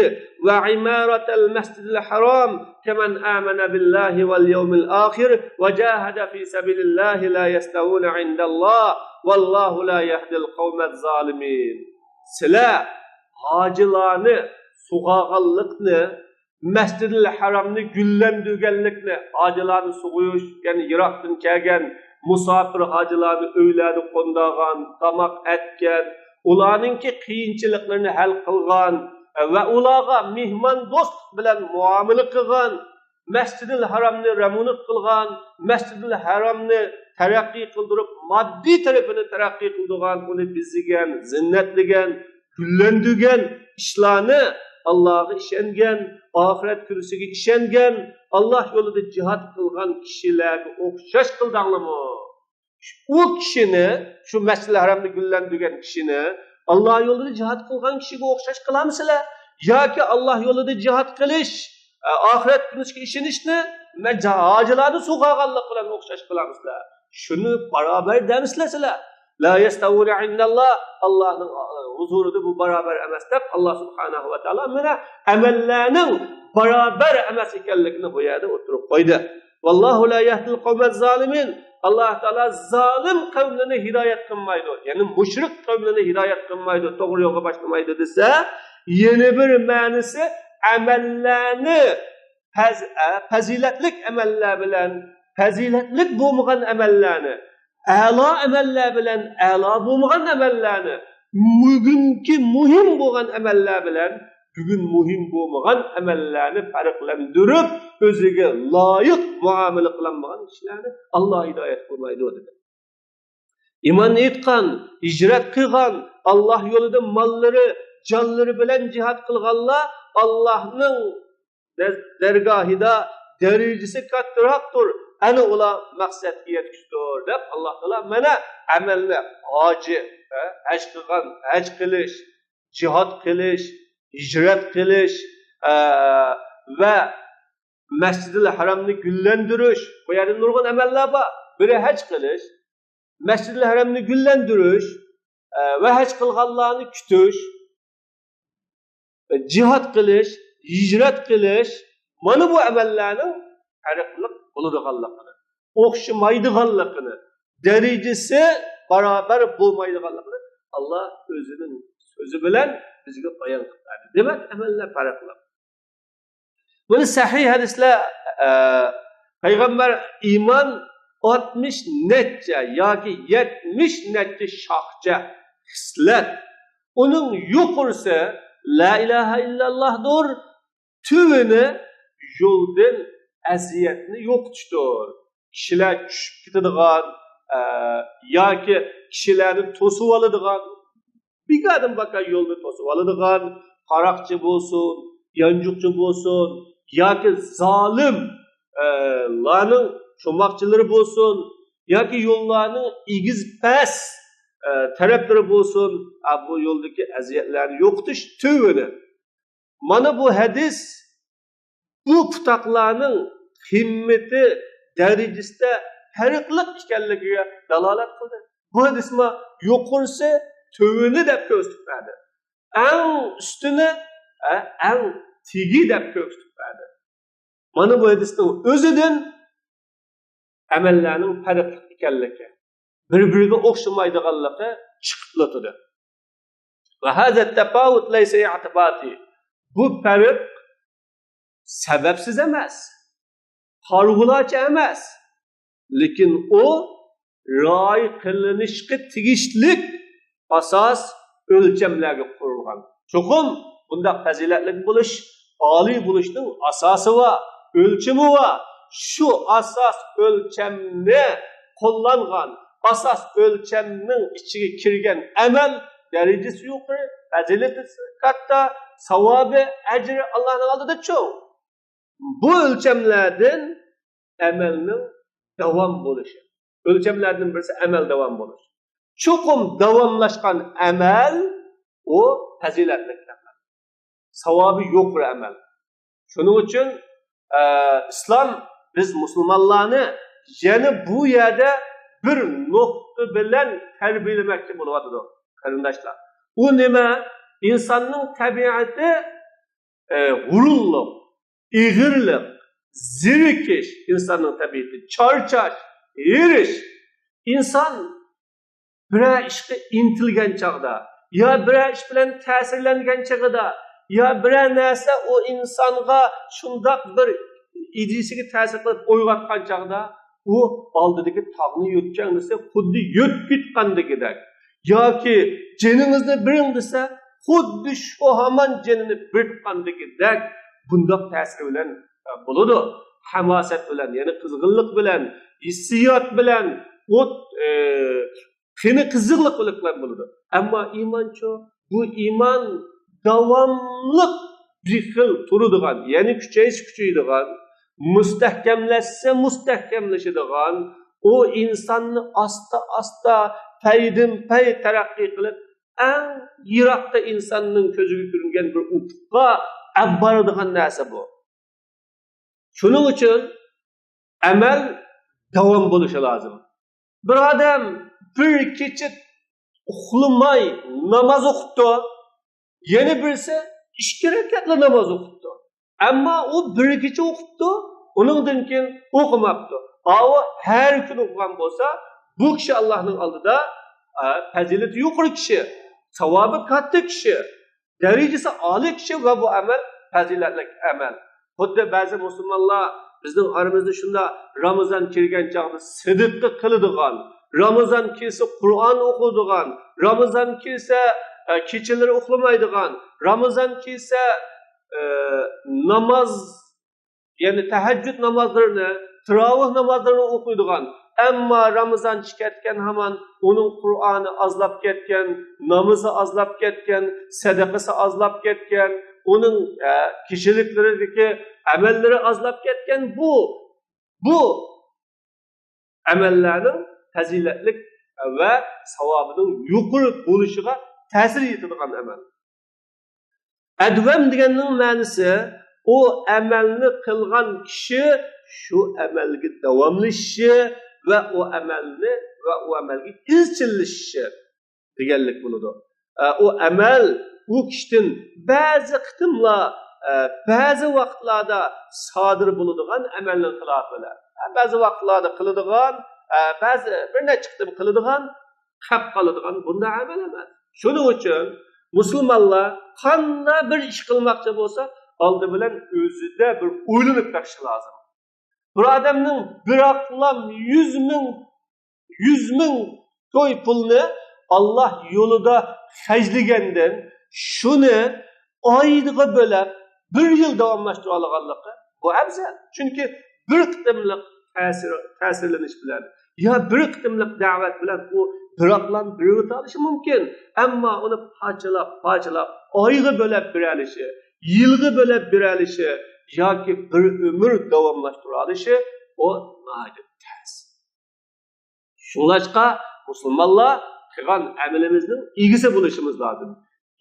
وعمارة المسجد الحرام كمن آمن بالله واليوم الآخر وجاهد في سبيل الله لا يستوون عند الله والله لا يهدي القوم الظالمين. سىلەر ھاجىلارنى سۇغارغانلىقنى، مەسجىدىل ھەرامنى گۈللەندۈرگەنلىكنى، ھاجىلارنى سۇغۇيۇش، يەنى يىراقتىن كەلگەن مۇساپىر ھاجىلارنى ئۆيلەردە قوندارغان، تاماق ئەتكەن، ئۇلارنىڭكى قىيىنچىلىقلىرىنى ھەل قىلغان ۋە ئۇلارغا مېھماندوستلۇق بىلەن مۇئامىلە قىلغان، مەسجىدىل ھەرامنى رېمونت قىلغان، مەسجىدىل ھەرامنى تەرەققىي قىلدۇرۇپ، ماددىي تەرىپىنى تەرەققىي قىلدۇرغان، ئۇنى بېزىگەن، زىننەتلىگەن، گۈللەندۈرگەن ئىشلارنى، ئاللاغا ئىشەنگەن، ئاخىرەت كۈنىسىگە ئىشەنگەن، ئاللا يولىدا جىھاد قىلغان كىشىلەرگە ئوخشاش قىلداڭلىمۇ؟ ئۇ كىشىنى، شۇ مەسجىدىل ھەرامنى گۈللەندۈرگەن كىشىنى ئاللا يولىدا جىھاد قىلغان كىشىگە ئوخشاش قىلامسىلەر؟ ياكى ئاللا يولىدا جىھاد قىلىش، ئە، ئاخىرەت كۈنىگە ئىشىنىشنى مە-، جا-، ھاجىلارنى سۇغارغانلىق بىلەن ئوخشاش قىلامسىلەر؟ شۇنى بارابەر دەمسىلەر سىلەر؟ لا يستوون عند الله، ئاللانىڭ، ئە، ھۇزۇرىدا بۇ بارابەر ئەمەس دەپ، ئاللا سۇبھانەھۇ ۋە تائالا مانا ئەمەللەرنىڭ بارابەر ئەمەس ئىكەنلىكىنى بۇ يەردە ئوتتۇرىغا قويدى. والله لا يهدي القوم الظالمين. ئاللا تائالا زالىم قەۋملىرىنى ھىدايەت قىلمايدۇ، يەنى مۇشرىك قەۋملىرىنى ھىدايەت قىلمايدۇ، توغرا يولغا باشلىمايدۇ دېسە، يەنە بىر مەنىسى ئەمەللەرنى پەز-، ئە، پەزىلەتلىك ئەمەللەر بىلەن پەزىلەتلىك بولمىغان ئەمەللەرنى، ئەلا ئەمەللەر بىلەن ئەلا بولمىغان ئەمەللەرنى، بۈگۈنكى مۇھىم بولغان ئەمەللەر بىلەن بۈگۈن مۇھىم بولمىغان ئەمەللەرنى پەرقلەندۈرۈپ، ئۆزىگە لايىق مۇئامىلە قىلالمىغان كىشىلەرنى ئاللا ھىدايەت قىلمايدۇ دېدى. ئىمان ئېيتقان، ھىجرەت قىلغان، ئاللا يولىدا ماللىرى، جانلىرى بىلەن جىھاد قىلغانلار ئاللانىڭ دەرگاھىدا دەرىجىسى كاتتىراقتۇر، ئەنە ئۇلار مەقسەتكە يەتكۈچىدۇر، دەپ ئاللا تائالا مانا ئەمەلنى، ھاجى، ھە، ھەج قىلغان، ھەج قىلىش، جىھاد قىلىش، ھىجرەت قىلىش، ئە، ۋە مەسجىدىل ھەرامنى گۈللەندۈرۈش، بۇ يەردە نۇرغۇن ئەمەللەر بار. بىرى ھەج قىلىش، مەسجىدىل ھەرامنى گۈللەندۈرۈش، ئە، ۋە ھەج قىلغانلارنى كۈتۈش، جىھاد قىلىش، ھىجرەت قىلىش، مانا بۇ ئەمەللەرنىڭ پەرقلىق بولىدىغانلىقىنى، ئوخشىمايدىغانلىقىنى، دەرىجىسى بارابەر بولمايدىغانلىقىنى ئاللا ئۆزىنىڭ كۆزى بىلەن بىزگە بايان قىلىپ بەردى. دېمەك، ئەمەللەر پەرقلىق. بۇنى سەھىھ ھەدىسلەر، ئە، پەيغەمبەر ئىمان ئاتمىش نەچچە ياكى يەتمىش نەچچە شاخچە خىسلەت. ئۇنىڭ يۇقىرىسى لا ئىلاھە ئىللاللاھدۇر، تۆۋىنى يولدىن ئەزىيەتنى يوقىتىشتۇر. كىشىلەر چۈشۈپ كېتىدىغان، ئە، ياكى كىشىلەرنى توسۇۋالىدىغان، بىكاردىن باكار يولنى توسۇۋالىدىغان، قاراقچى بولسۇن، يانچۇقچى بولسۇن، ياكى زالىم، ئە، لارنىڭ چوماقچىلىرى بولسۇن، ياكى يوللارنىڭ ئېگىز پەس، ئە، تەرەپلىرى بولسۇن، ئە، بۇ يولدىكى ئەزىيەتلەرنى يوقىتىش تۆۋىنى. مانا بۇ ھەدىس بۇ پۇتاقلارنىڭ قىممىتى دەرىجىسىدە پەرقلىق ئىكەنلىكىگە دالالەت قىلدى. بۇ ھەدىسمۇ يۇقىرىسى تۆۋىنى دەپ كۆرسىتىپ بەردى. ئەڭ ئۈستىنى، ئە، ئەڭ تېگى دەپ كۆرسىتىپ بەردى. مانا بۇ ھەدىسنىڭ ئۆزىدىن ئەمەللەرنىڭ پەرقلىق ئىكەنلىكى، بىر-بىرىگە ئوخشىمايدىغانلىقى چىقىپلا تۇردى. وهذا التفاوت ليس اعتباطي. بۇ پەرق سەۋەبسىز ئەمەس، قارىغۇلارچە ئەمەس، لېكىن ئۇ رىئايە قىلىنىشقا تېگىشلىك ئاساس ئۆلچەملەرگە قۇرۇلغان. چوقۇم بۇنداق پەزىلەتلىك بولۇش، ئالىي بولۇشنىڭ ئاساسى بار، ئۆلچىمى بار. شۇ ئاساس ئۆلچەمنى قوللانغان، ئاساس ئۆلچەمنىڭ ئىچىگە كىرگەن ئەمەل دەرىجىسى يۇقىرى، پەزىلىتى كاتتا، ساۋابى، ئەجرى ئاللانىڭ ئالدىدا چوڭ. بۇ ئۆلچەملەردىن ئەمەلنىڭ داۋام بولۇشى. ئۆلچەملەردىن بىرسى ئەمەل داۋام بولۇش. چوقۇم داۋاملاشقان ئەمەل، ئۇ پەزىلەتلىك ئەمەل. ساۋابى يۇقىرى ئەمەل. شۇنىڭ ئۈچۈن، ئە، ئىسلام بىز مۇسۇلمانلارنى يەنە بۇ يەردە بىر نۇقتا بىلەن تەربىيەلىمەكچى بولۇۋاتىدۇ، قېرىنداشلار. ئۇ نېمە؟ ئىنساننىڭ تەبىئىتى، ئە، غۇرۇرلۇق، ئېغىرلىق، زېرىكىش، ئىنساننىڭ تەبىئىتى، چارچاش، ھېرىش. ئىنسان بىرەر ئىشقا ئىنتىلگەن چاغدا، يا بىرەر ئىش بىلەن تەسىرلەنگەن چېغىدا، يا بىرەر نەرسە ئۇ ئىنسانغا شۇنداق بىر ئىدىيىسىگە تەسىر قىلىپ ئويغاتقان چاغدا، ئۇ ئالدىدىكى تاغنى يۆتكەڭ دېسە، خۇددى يۆتكىتقاندىكىدەك. ياكى جېنىڭىزنى بېرىڭ دېسە، خۇددى شۇ ھامان جېنىنى بېرىتقاندىكىدەك بۇنداق تەسىر بىلەن، ئە، بولىدۇ. ھاماسەت بىلەن، يەنى قىزغىنلىق بىلەن، ھېسسىيات بىلەن، ئوت، ئە، قېنى قىزىقلىق بىلەن بولىدۇ. ئەمما ئىمانچۇ؟ بۇ ئىمان داۋاملىق بىر خىل تۇرىدىغان، يەنى كۈچەيسە كۈچىيىدىغان، مۇستەھكەملەشسە مۇستەھكەملىشىدىغان، ئۇ ئىنساننى ئاستا-ئاستا، پەيدىن-پەي تەرەققىي قىلىپ، ئەڭ يىراقتا ئىنساننىڭ كۆزىگە كۆرۈنگەن بىر ئۇپۇققا ئەپ بارىدىغان نەرسە بۇ. شۇنىڭ ئۈچۈن ئەمەل داۋام بولۇشى لازىم. بىر ئادەم بىر كېچە ئۇخلىماي ناماز ئوقۇپتۇ، يەنە بىرسى ئىككى رەكەتلا ناماز ئوقۇپتۇ. ئەمما ئۇ بىر كېچە ئوقۇپتۇ، ئۇنىڭدىن كېيىن ئوقۇماپتۇ. ئاۋۇ ھەر كۈنى ئوقۇغان بولسا، بۇ كىشى ئاللاھنىڭ ئالدىدا، ئە، پەزىلىتى يۇقىرى كىشى، ساۋابى كاتتا كىشى، دەرىجىسى ئالىي كىشى ۋە بۇ ئەمەل پەزىلەتلىك ئەمەل. خۇددى بەزى مۇسۇلمانلار بىزنىڭ ئارىمىزدا شۇنداق رامىزان كىرگەن چاغدا سەدىقە قىلىدىغان، رامىزان كىرسە قۇرئان ئوقۇيدىغان، رامىزان كىرسە، ئە، كېچىلىرى ئۇخلىمايدىغان، رامىزان كىرسە، ئە، ناماز، يەنى تەھەججۇد نامازلىرىنى، تىراۋىھ نامازلىرىنى ئوقۇيدىغان، ئەمما رامىزان چىقىپ كەتكەن ھامان ئۇنىڭ قۇرئانى ئازلاپ كەتكەن، نامىزى ئازلاپ كەتكەن، سەدىقىسى ئازلاپ كەتكەن، ئۇنىڭ، ئە، كىشىلىكلىرىدىكى ئەمەللىرى ئازلاپ كەتكەن. بۇ، بۇ ئەمەللەرنىڭ پەزىلەتلىك ۋە ساۋابىنىڭ يۇقىرى بولۇشىغا تەسىر يېتىدىغان ئەمەل. ئەدۋەم دېگەننىڭ مەنىسى، ئۇ ئەمەلنى قىلغان كىشى شۇ ئەمەلگە داۋاملىشىشى ۋە ئۇ ئەمەلنى ۋە ئۇ ئەمەلگە ئىزچىللىشىشى دېگەنلىك بولىدۇ. ئە، ئۇ ئەمەل ئۇ كىشىدىن بەزى قېتىملار، ئە، بەزى ۋاقىتلاردا سادىر بولىدىغان ئەمەلنىڭ خىلاپى بىلەن، ئە، بەزى ۋاقىتلاردا قىلىدىغان، ئە، بەزى بىر نەچچە قېتىم قىلىدىغان، قېلىپ قالىدىغان بۇنداق ئەمەل ئەمەس. شۇنىڭ ئۈچۈن مۇسۇلمانلار قانداق بىر ئىش قىلماقچى بولسا، ئالدى بىلەن ئۆزىدە بىر ئويلىنىپ بېقىشى لازىم. بىر ئادەمنىڭ بىراقلام يۈز مىڭ، يۈز مىڭ كوي پۇلنى ئاللاھ يولىدا خەجلىگەندىن، شۇنى ئايغا بۆلەپ، بىر يىل داۋاملاشتۇرالىغانلىقى بۇ ئەۋزەل. چۈنكى بىر قېتىملىق تەسىر، تەسىرلىنىش بىلەن يا بىر قېتىملىق دەۋەت بىلەن ئۇ بىراقلام بىرىۋېتالىشى مۇمكىن. ئەمما ئۇنى پارچىلاپ، پارچىلاپ، ئايغا بۆلەپ بېرەلىشى، يىلغا بۆلەپ بېرەلىشى ياكى بىر ئۆمۈر داۋاملاشتۇرالىشى، ئۇ ناھايىتى تەس. شۇڭلاشقا مۇسۇلمانلار قىلغان ئەمىلىمىزنىڭ ئىگىسى بولۇشىمىز لازىم.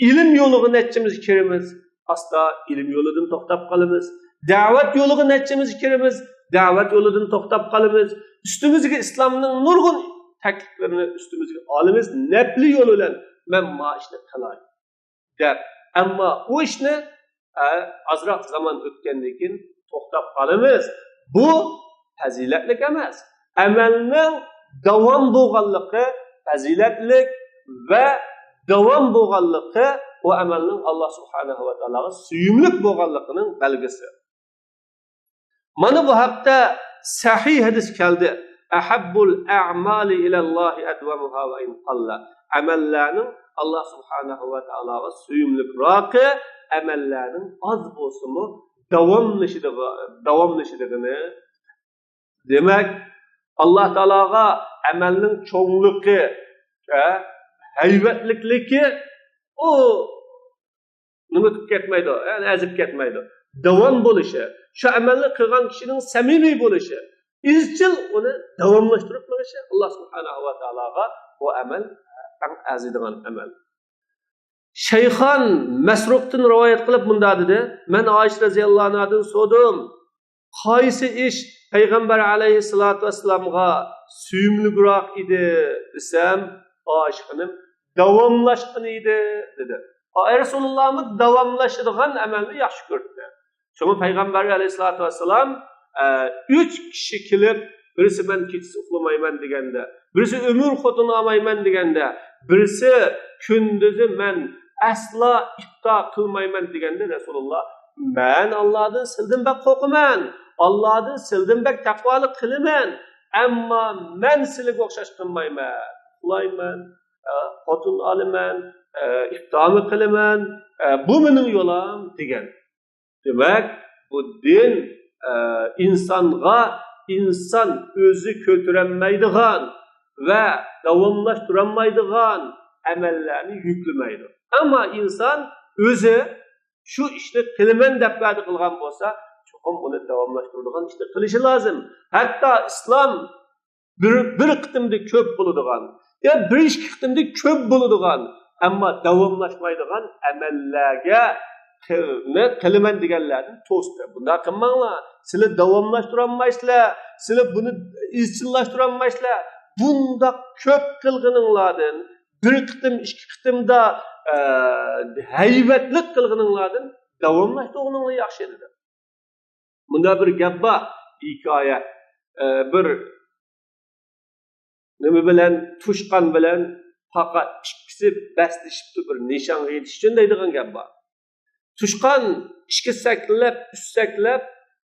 ئىلىم يولىغا نەچچىمىز كىرىمىز، ئاستا ئىلىم يولىدىن توختاپ قالىمىز. دەۋەت يولىغا نەچچىمىز كىرىمىز، دەۋەت يولىدىن توختاپ قالىمىز. ئۈستىمىزگە ئىسلامنىڭ نۇرغۇن تەكلىپلىرىنى ئۈستىمىزگە ئالىمىز، نەپلى يول بىلەن مەن ما ئىشنى قىلاي دەپ. ئەمما ئۇ ئىشنى، ئە، ئازراق زامان ئۆتكەندىن كېيىن توختاپ قالىمىز. بۇ پەزىلەتلىك ئەمەس. ئەمەلنىڭ داۋام بولغانلىقى پەزىلەتلىك ۋە داۋام بولغانلىقى ئۇ ئەمەلنىڭ ئاللاھ سۇبھانەھۇ ۋە تائالاغا سۆيۈملۈك بولغانلىقىنىڭ بەلگىسى. مانا بۇ ھەقتە سەھىھ ھەدىس كەلدى. «ئەھەببۇل ئەمالى ئىلەللاھى ئەدۋەمۇھا ۋە ئىن قاللا.» ئەمەللەرنىڭ ئاللاھ سۇبھانەھۇ ۋە تائالاغا سۆيۈملۈكراقى ئەمەللەرنىڭ ئاز بولسىمۇ داۋاملىشىدىغ-، داۋاملىشىدىغىنى. دېمەك، ئاللاھ تائالاغا ئەمەلنىڭ چوڭلۇقى، ھە، ھەيۋەتلىكلىكى ئۇ نېمە قىلىپ كەتمەيدۇ، يەنى ئەزىپ كەتمەيدۇ. داۋام بولۇشى، شۇ ئەمەلنى قىلغان كىشىنىڭ سەمىمىي بولۇشى، ئىزچىل ئۇنى داۋاملاشتۇرۇپ مېڭىشى ئاللاھ سۇبھانەھۇ ۋە تائالاغا بۇ ئەمەل ئەڭ ئەرزىيدىغان ئەمەل. شەيخان مەسرۇقتىن رىۋايەت قىلىپ مۇنداق دېدى: مەن ئائىشە رەزىياللاھۇ ئەنھادىن سورىدىم، قايسى ئىش پەيغەمبەر ئەلەيھىسسالاتۇ ۋەسسالامغا سۆيۈملۈكرەك ئىدى دېسەم، ئائىشە خانىم داۋاملاشقىنى ئىدى دېدى. ئە، رەسۇلۇللاھمۇ داۋاملىشىدىغان ئەمەلنى ياخشى كۆرىدۇ. شۇڭا پەيغەمبەر ئەلەيھىسسالاتۇ ۋەسسالام، ئە، ئۈچ كىشى كېلىپ، بىرسى مەن كېچىسى ئۇخلىمايمەن دېگەندە، بىرسى ئۆمۈر خوتۇن ئالمايمەن دېگەندە، بىرسى كۈندۈزى مەن ئەسلا ئىپتار قىلمايمەن دېگەندە، رەسۇلۇللا، مەن ئاللادىن سىلدىن بەك قورقىمەن، ئاللادىن سىلدىن بەك تەقۋالىق قىلىمەن، ئەمما مەن سىلىگە ئوخشاش قىلمايمەن، ئۇخلايمەن، ئە، خوتۇن ئالىمەن، ئە، ئىپتارمۇ قىلىمەن، ئە، بۇ مېنىڭ يولۇم دېگەن. دېمەك، بۇ دىن، ئە، ئىنسانغا ئىنسان ئۆزى كۆتۈرەلمەيدىغان ۋە داۋاملاشتۇرالمايدىغان ئەمەللەرنى يۈكلىمەيدۇ. ئەمما ئىنسان ئۆزى شۇ ئىشنى قىلىمەن دەپ ۋەدە قىلغان بولسا، چوقۇم ئۇنى داۋاملاشتۇرىدىغان ئىشنى قىلىشى لازىم. ھەتتا ئىسلام بىر، بىر قېتىمدا كۆپ بولىدىغان، يا بىر ئىككى قېتىمدا كۆپ بولىدىغان، ئەمما داۋاملاشمايدىغان ئەمەللەرگە قىل-، نى قىلىمەن دېگەنلەردىن توستى. بۇنداق قىلماڭلار. سىلەر داۋاملاشتۇرالمايسىلەر. سىلەر بۇنى ئىزچىللاشتۇرالمايسىلەر. بۇنداق كۆپ قىلغىنىڭلاردىن، بىر قېتىم، ئىككى قېتىمدا، ئە، ھەيۋەتلىك قىلغىنىڭلاردىن داۋاملاشتۇرغىنىڭلار ياخشى، دېدى. مۇنداق بىر گەپ بار، ھېكايە. ئە، بىر نېمە بىلەن، توشقان بىلەن پاقا ئىككىسى بەسلىشىپتۇ بىر نىشانغا يېتىش ئۈچۈن دەيدىغان گەپ بار. توشقان ئىككى سەكرەپ، ئۈچ سەكرەپ،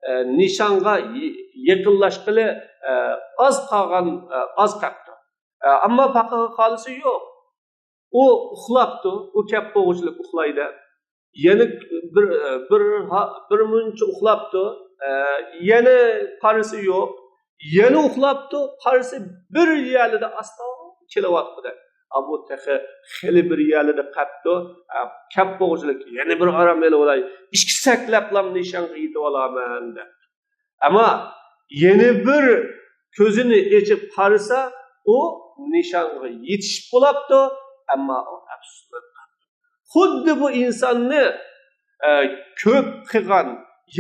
ئە، نىشانغا ي-، يېقىنلاشقىلى، ئە، ئاز قالغان، ئە، ئاز قاپتۇ. ئە، ئەمما پاقىغا قالىسى يوق. ئۇ ئۇخلاپتۇ، ئۇ كەپ بوغۇچىلىك ئۇخلايدۇ. يەنە بىر، بىر، بىر مۇنچە ئۇخلاپتۇ، ئە، يەنە قارىسى يوق. يەنە ئۇخلاپتۇ، قارىسى بىر يەردە ئاستا كېلىۋاتقۇدەك. ئا، بۇ تېخى خېلى بىر يەردە قاپتۇ. ئە، كەپ بوغۇچىلىك يەنە بىر ئارام ئېلىۋالاي. ئىككى سەكرەپلام نىشانغا يېتىۋالامەن دەپ. ئەمما يەنە بىر كۆزىنى ئېچىپ قارىسا، ئۇ نىشانغا يېتىشىپ بولاپتۇ، ئەمما ئۇ ئەپسۇسلىنىپ قاپتۇ. خۇددى بۇ ئىنساننى، ئە، كۆپ قىلغان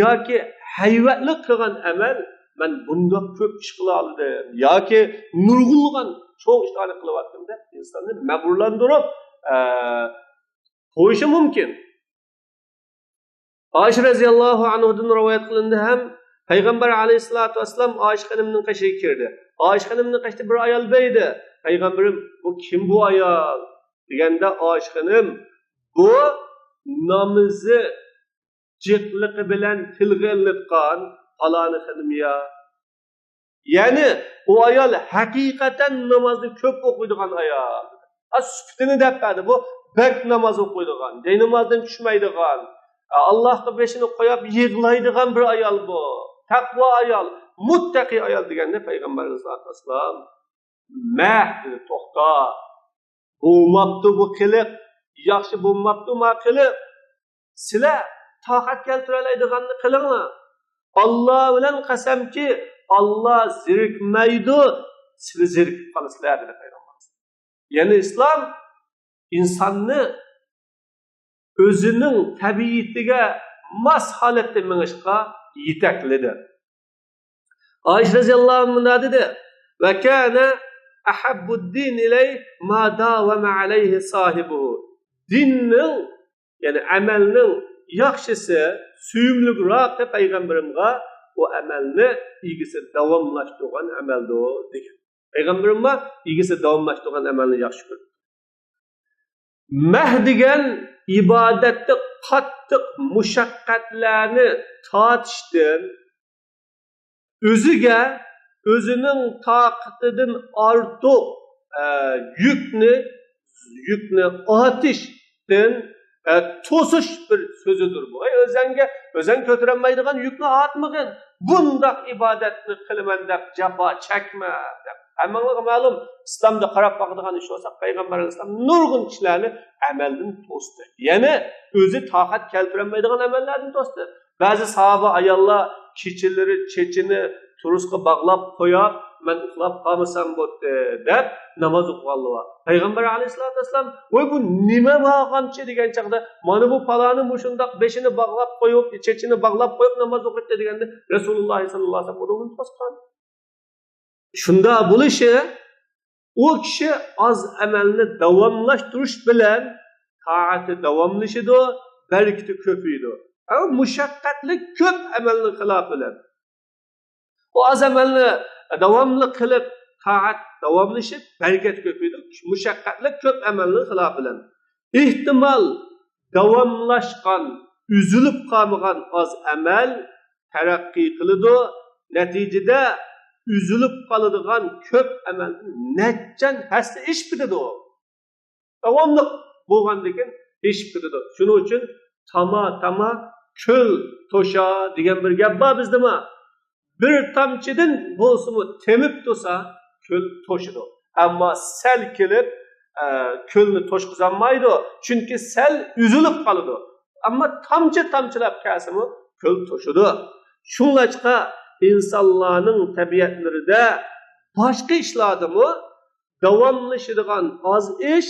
ياكى ھەيۋەتلىك قىلغان ئەمەل، مەن بۇنداق كۆپ ئىش قىلالىدىم ياكى نۇرغۇنلىغان چوڭ ئىشلارنى قىلىۋاتىمەن دەپ ئىنساننى مەغرۇرلاندۇرۇپ، ئە، قويۇشى مۇمكىن. ئائىشە رەزىياللاھۇ ئەنھۇدىن رىۋايەت قىلىندى ھەم، پەيغەمبەر ئەلەيھىسسالاتۇ ۋەسسالام ئائىشە خېنىمنىڭ قېشىغا كىردى. ئائىشە خېنىمنىڭ قېشىدا بىر ئايال بار ئىدى. پەيغەمبىرىم، بۇ كىم بۇ ئايال؟ دېگەندە، ئائىشە خېنىم، بۇ نامىزى جىقلىقى بىلەن تىلغا ئېلىنىدىغان پالانى خېنىم يا. يەنى ئۇ ئايال ھەقىقەتەن نامازنى كۆپ ئوقۇيدىغان ئايال. ھە، سۈپىتىنى دەپ بەردى. بۇ بەك ناماز ئوقۇيدىغان، جاي نامازدىن چۈشمەيدىغان، ئاللاھقا بېشىنى قويۇپ يىغلايدىغان بىر ئايال بۇ. تەقۋا ئايال، مۇتتەقىي ئايال دېگەندە پەيغەمبەر ئەلەيھىسسالاتۇ ۋەسسالام، مەھ دېدى، توختا. بولماپتۇ بۇ قىلىق، ياخشى بولماپتۇ ما قىلىق. سىلەر تاقەت كەلتۈرەلەيدىغاننى قىلىڭلار. ئاللا بىلەن قەسەمكى، ئاللا زېرىكمەيدۇ، سىلەر زېرىكىپ قالىسىلەر، دېدى پەيغەمبەر. يەنى ئىسلام ئىنساننى ئۆزىنىڭ تەبىئىتىگە ماس ھالەتتە مېڭىشقا يېتەكلىدى. ئائىشە رەزىياللاھۇ ئەنھا مۇنداق دېدى، «وكان أحب الدين إليه ما داوم عليه صاحبه.» دىننىڭ، يەنى ئەمەلنىڭ ياخشىسى، سۆيۈملۈكراقى پەيغەمبىرىمغا ئۇ ئەمەلنى ئىگىسى داۋاملاشتۇرغان ئەمەلدۇر دېگەن. پەيغەمبىرىممۇ ئىگىسى داۋاملاشتۇرغان ئەمەلنى ياخشى كۆرىدۇ. مەھ دېگەن ئىبادەتتە قاتتىق مۇشەققەتلەرنى تارتىشتىن، ئۆزىگە ئۆزىنىڭ تاقىتىدىن ئارتۇق، ئە، يۈكنى، يۈكنى ئارتىشتىن، ئە، توسۇش بىر سۆزىدۇر بۇ. ئەي، ئۆزەڭگە، ئۆزەڭ كۆتۈرەلمەيدىغان يۈكنى ئارتمىغىن. بۇنداق ئىبادەتنى قىلىمەن دەپ جاپا چەكمە، دەپ. ھەممىڭلارغا مەلۇم، ئىسلامدا قاراپ باقىدىغان ئىش بولساق، پەيغەمبەر ئەلەيھىسسالام نۇرغۇن كىشىلەرنى ئەمەلدىن توستى. يەنى ئۆزى تاقەت كەلتۈرەلمەيدىغان ئەمەللەردىن توستى. بەزى ساھابە ئاياللار كېچىلىرى چېچىنى تۇرۇسقا باغلاپ قويۇپ، «مەن ئۇخلاپ قالمىسام بولدى» دەپ ناماز ئوقۇغانلار بار. پەيغەمبەر ئەلەيھىسسالاتۇ ۋەسسالام، «ۋاي، بۇ نېمە بارغامچى؟» دېگەن چاغدا، «مانا بۇ پالانى مۇشۇنداق بېشىنى باغلاپ قويۇپ، چېچىنى باغلاپ قويۇپ ناماز ئوقۇيتتى» دېگەندە، رەسۇلۇللا ساللاللاھۇ ئەلەيھى ۋەسەللەم ئۇنىڭدىن توسقان. شۇنداق بولۇشى، ئۇ كىشى ئاز ئەمەلنى داۋاملاشتۇرۇش بىلەن تائەتى داۋاملىشىدۇ، بەرىكىتى كۆپىيىدۇ. ئەمما مۇشەققەتلىك كۆپ ئەمەلنىڭ خىلاپى بىلەن. ئۇ ئاز ئەمەلنى داۋاملىق قىلىپ، تائەت داۋاملىشىپ، بەرىكەت كۆپىيىدۇ. مۇشەققەتلىك كۆپ ئەمەلنىڭ خىلاپى بىلەن. ئېھتىمال، داۋاملاشقان، ئۈزۈلۈپ قالمىغان ئاز ئەمەل تەرەققىي قىلىدۇ. نەتىجىدە ئۈزۈلۈپ قالىدىغان كۆپ ئەمەلدىن نەچچە ھەسسە ئېشىپ كېتىدۇ. داۋاملىق بولغاندىكىن ئېشىپ كېتىدۇ. شۇنىڭ ئۈچۈن «تاما، تاما، كۆل توشا» دېگەن بىر گەپ بار بىزدىمۇ. بىر تامچىدىن بولسىمۇ تېمىپ تۇرسا، كۆل توشىدۇ. ئەمما سەل كېلىپ، ئە، كۆلنى توشقۇزالمايدۇ. چۈنكى سەل ئۈزۈلۈپ قالىدۇ. ئەمما تامچە-تامچىلاپ كەلسىمۇ، كۆل توشىدۇ. شۇڭلاشقا ئىنسانلارنىڭ تەبىئەتلىرىدە باشقا ئىشلاردىمۇ داۋاملىشىدىغان ئاز ئىش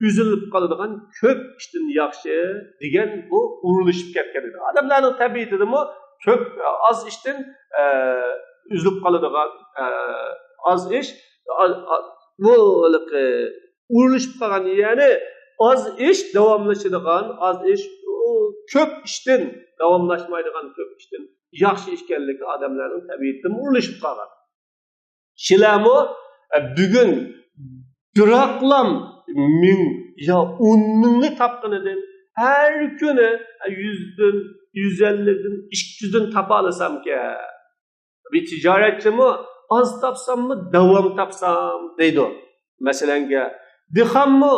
ئۈزۈلۈپ قالىدىغان كۆپ ئىشتىن ياخشى دېگەن بۇ ئۇرۇلۇشۇپ كەتكەن ئىدى. ئادەملەرنىڭ تەبىئىتىدىمۇ كۆپ، ئاز ئىشتىن، ئە، ئۈزۈلۈپ قالىدىغان، ئە، ئاز ئىش، ئا-، ئا-، بۇ ھېلىقى ئۇرۇلۇشۇپ قالغان، يەنى ئاز ئىش داۋاملىشىدىغان، ئاز ئىش، ئۇ، كۆپ ئىشتىن، داۋاملاشمايدىغان كۆپ ئىشتىن ياخشى ئىكەنلىكى ئادەملەرنىڭ تەبىئىتىدىمۇ ئۇرۇلۇشۇپ قالغان. كىشىلەرمۇ، ئە، بۈگۈن بىراقلام مىڭ يا ئون مىڭنى تاپقىنىدىن، ھەر كۈنى، ئە، يۈزدىن، يۈز ئەللىكتىن، ئىككى يۈزدىن تاپالىسامكەن. بىر تىجارەتچىمۇ «ئاز تاپساممۇ داۋام تاپسام» دەيدۇ. مەسىلەنگە، دېھقانمۇ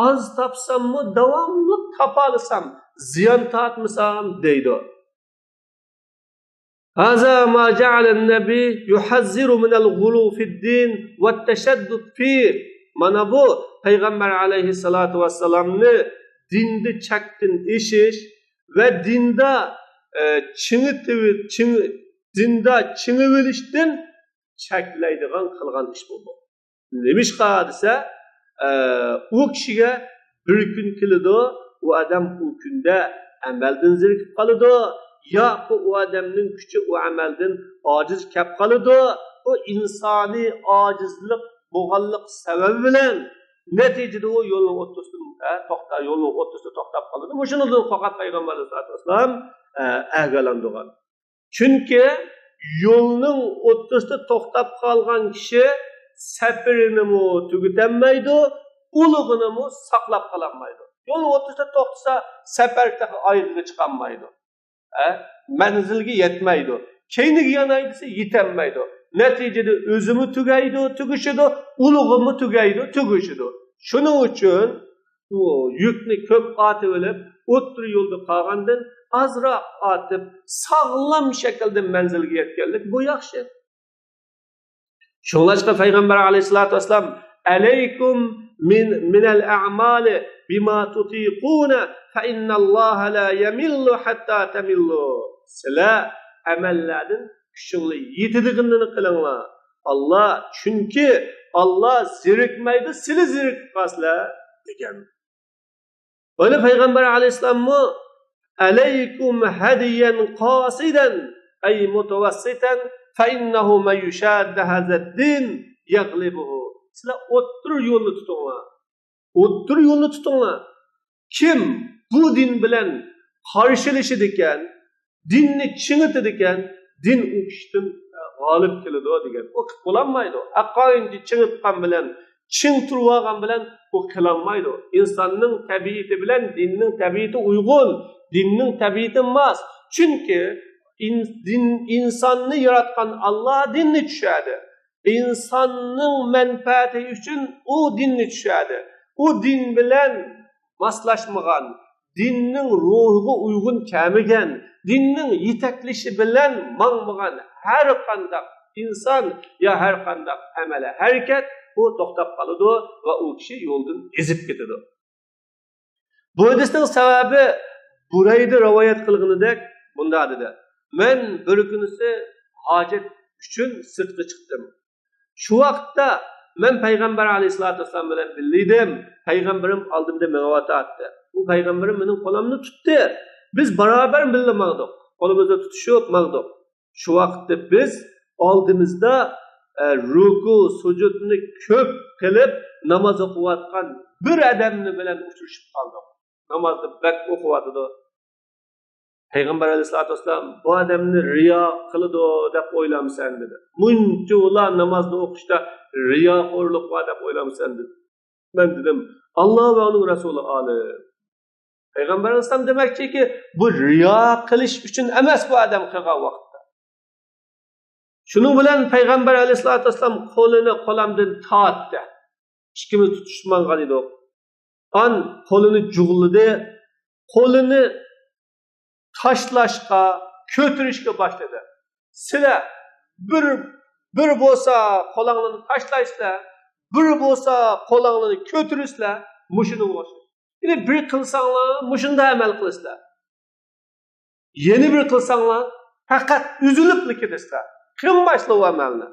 «ئاز تاپساممۇ داۋاملىق تاپالىسام، زىيان تارتمىسام» دەيدۇ. هذا ما جعل النبي يحذر من الغلو في الدين والتشدد فيه. مانا بۇ پەيغەمبەر ئەلەيھىسسالاتۇ ۋەسسالامنى دىندا چەكتىن ئېشىش ۋە دىندا، ئە، چىڭىتىۋ-، چىڭ-، دىندا چىڭىۋېلىشتىن چەكلەيدىغان قىلغان ئىش بۇ. نېمىشقا دېسە، ئە، ئۇ كىشىگە بىر كۈن كېلىدۇ، ئۇ ئادەم ئۇ كۈندە ئەمەلدىن زېرىكىپ قالىدۇ، ياكى ئۇ ئادەمنىڭ كۈچى ئۇ ئەمەلدىن ئاجىز كەپ قالىدۇ. بۇ ئىنسانىي ئاجىزلىق بولغانلىق سەۋەبى بىلەن نەتىجىدە ئۇ يولنىڭ ئوتتۇرىسىدا، ئە، توختا-، يولنىڭ ئوتتۇرىسىدا توختاپ قالىدۇ. مۇشۇنىڭدىن قورقۇپ پەيغەمبەر ئەلەيھىسسالاتۇ ۋەسسالام، ئە، ئاگاھلاندۇرغان. چۈنكى يولنىڭ ئوتتۇرىسىدا توختاپ قالغان كىشى سەپىرىنىمۇ تۈگىتەلمەيدۇ، ئۇلۇغىنىمۇ ساقلاپ قالالمايدۇ. يول ئوتتۇرىسىدا توختىسا، سەپەر تېخى ئايىغىغا چىقالمايدۇ. ھە؟ مەنزىلگە يەتمەيدۇ. كەينىگە ياناي دېسە، يېتەلمەيدۇ. نەتىجىدە ئۆزىمۇ تۈگەيدۇ، تۈگىشىدۇ، ئۇلىغىمۇ تۈگەيدۇ، تۈگىشىدۇ. شۇنىڭ ئۈچۈن ئۇ يۈكنى كۆپ ئارتىۋېلىپ، ئوتتۇرا يولدا قالغاندىن ئازراق ئارتىپ، ساغلام شەكىلدە مەنزىلگە يەتكەنلىك بۇ ياخشى. شۇڭلاشقا پەيغەمبەر ئەلەيھىسسالاتۇ ۋەسسالام، «ئەلەيكۇم مىن، مىنەل ئەمالى بىما تۇتىقۇنە، فەئىننەللاھە لا يەمىللۇ ھەتتا تەمىللۇ.» سىلەر ئەمەللەردىن كۈچۈڭلار يېتىدىغىنىنى قىلىڭلار. ئاللا، چۈنكى ئاللا زېرىكمەيدۇ، سىلەر زېرىكىپ قالىسىلەر، دېگەن. ئەنە پەيغەمبەر ئەلەيھىسسالاممۇ، «ئەلەيكۇم ھەدىيەن قاسىدەن، ئەي مۇتەۋەسسىتەن، فەئىننەھۇ مەن يۇشاددە ھازەددىن يەغلىبۇھۇ.» سىلەر ئوتتۇرا يولنى تۇتۇڭلار. ئوتتۇرا يولنى تۇتۇڭلار. كىم بۇ دىن بىلەن قارشىلىشىدىكەن، دىننى چىڭىتىدىكەن، دىن ئۇ كىشىدىن، ئە، غالىب كېلىدۇ دېگەن. ئۇ قىلىپ بولالمايدۇ. ھەققانىيەتنى چىڭىتقان بىلەن، چىڭ تۇرۇۋالغان بىلەن ئۇ قىلالمايدۇ. ئىنساننىڭ تەبىئىتى بىلەن دىننىڭ تەبىئىتى ئۇيغۇن، دىننىڭ تەبىئىتى ماس. چۈنكى ئىن-، دىن، ئىنساننى ياراتقان ئاللا دىننى چۈشەردى. ئىنساننىڭ مەنپەئەتى ئۈچۈن ئۇ دىننى چۈشەردى. ئۇ دىن بىلەن ماسلاشمىغان، دىننىڭ روھىغا ئۇيغۇن كەلمىگەن، دىننىڭ يېتەكلىشى بىلەن ماڭمىغان ھەر قانداق ئىنسان يا ھەر قانداق ئەمەل ھەرىكەت، ئۇ توختاپ قالىدۇ ۋە ئۇ كىشى يولدىن ئېزىپ كېتىدۇ. بۇ ھەدىسنىڭ سەۋەبى بۇرەيدە رىۋايەت قىلغىنىدەك مۇنداق دېدى: مەن بىر كۈنىسى ھاجەت ئۈچۈن سىرتقا چىقتىم. شۇ ۋاقىتتا مەن پەيغەمبەر ئەلەيھىسسالاتۇ ۋەسسالام بىلەن بىللە ئىدىم. پەيغەمبىرىم ئالدىمدا مېڭىۋاتاتتى. بۇ پەيغەمبىرىم مېنىڭ قولۇمنى تۇتتى. بىز بارابەر بىللە ماڭدۇق. قولىمىزنى تۇتۇشۇپ ماڭدۇق. شۇ ۋاقىتتا بىز ئالدىمىزدا، ئە، رۇكۇ، سۇجۇدنى كۆپ قىلىپ ناماز ئوقۇۋاتقان بىر ئادەمنى بىلەن ئۇچرىشىپ قالدۇق. نامازنى بەك ئوقۇۋاتىدۇ. پەيغەمبەر ئەلەيھىسسالاتۇ ۋەسسالام، «بۇ ئادەمنى رىيا قىلىدۇ دەپ ئويلامسەن؟» دېدى. «مۇنچە ئۇلار نامازنى ئوقۇشتا رىياخورلۇق بار دەپ ئويلامسەن؟» دېدى. مەن دېدىم، «ئاللا ۋە ئۇنىڭ رەسۇلى ئالىم.» پەيغەمبەر ئەلەيھىسسالام دېمەكچىكى، بۇ رىيا قىلىش ئۈچۈن ئەمەس بۇ ئادەم قىلغان ۋاقىتتا. شۇنىڭ بىلەن پەيغەمبەر ئەلەيھىسسالاتۇ ۋەسسالام قولىنى قولامدىن تارتتى. ئىككىمىز تۇتۇشۇپ ماڭغان ئىدۇق. ئان قولىنى جۇغلىدى. قولىنى تاشلاشقا، كۆتۈرۈشكە باشلىدى. سىلەر بىر، بىر بولسا قولۇڭلارنى تاشلايسىلەر، بىر بولسا قولۇڭلارنى كۆتۈرىسىلەر، مۇشۇنىڭغا ئوخشاش. يەنى بىر قىلساڭلار، مۇشۇنداق ئەمەل قىلىسىلەر. يەنە بىر قىلساڭلار، پەقەت ئۈزۈلۈپلا كېتىسىلەر. قىلمايسىلەر ئۇ ئەمەلنى.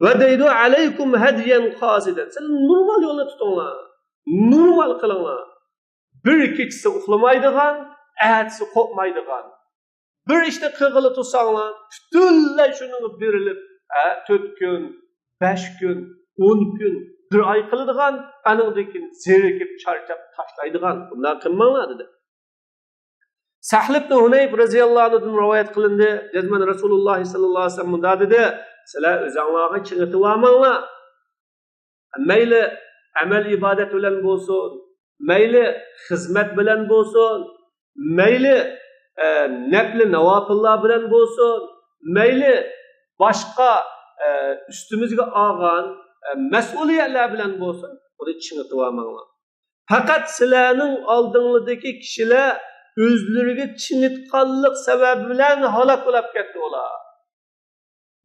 ۋە دەيدۇ، «ئەلەيكۇم ھەدىيەن قاسىدەن.» سىلەر نورمال يولنى تۇتۇڭلار. نورمال قىلىڭلار. بىر كېچىسى ئۇخلىمايدىغان، ئەتىسى قوپمايدىغان. بىر ئىشنى قىلغىلى تۇرساڭلار، پۈتۈنلەي شۇنىڭغا بېرىلىپ، ھە، تۆت كۈن، بەش كۈن، ئون كۈن، بىر ئاي قىلىدىغان، ئانىڭدىن كېيىن زېرىكىپ، چارچاپ تاشلايدىغان. بۇنداق قىلماڭلار، دېدى. سەھل ئىبنى ھۇنەيف رەزىياللاھۇ ئەنھۇدىن رىۋايەت قىلىندى. جەزمەن رەسۇلۇللاھ سەللەللاھۇ ئەلەيھى ۋەسەللەم مۇنداق دېدى: سىلەر ئۆزۈڭلارغا چىڭىتىۋالماڭلار. مەيلى ئەمەل ئىبادەت بىلەن بولسۇن، مەيلى خىزمەت بىلەن بولسۇن، مەيلى، ئە، نەپلى ناۋاپىللار بىلەن بولسۇن، مەيلى باشقا، ئە، ئۈستىمىزگە ئالغان، ئە، مەسئۇلىيەتلەر بىلەن بولسۇن، بۇنى چىڭىتىۋالماڭلار. پەقەت سىلەرنىڭ ئالدىڭلاردىكى كىشىلەر ئۆزلىرىگە چىڭىتقانلىق سەۋەبى بىلەن ھالاك بولاپ كەتتى ئۇلار.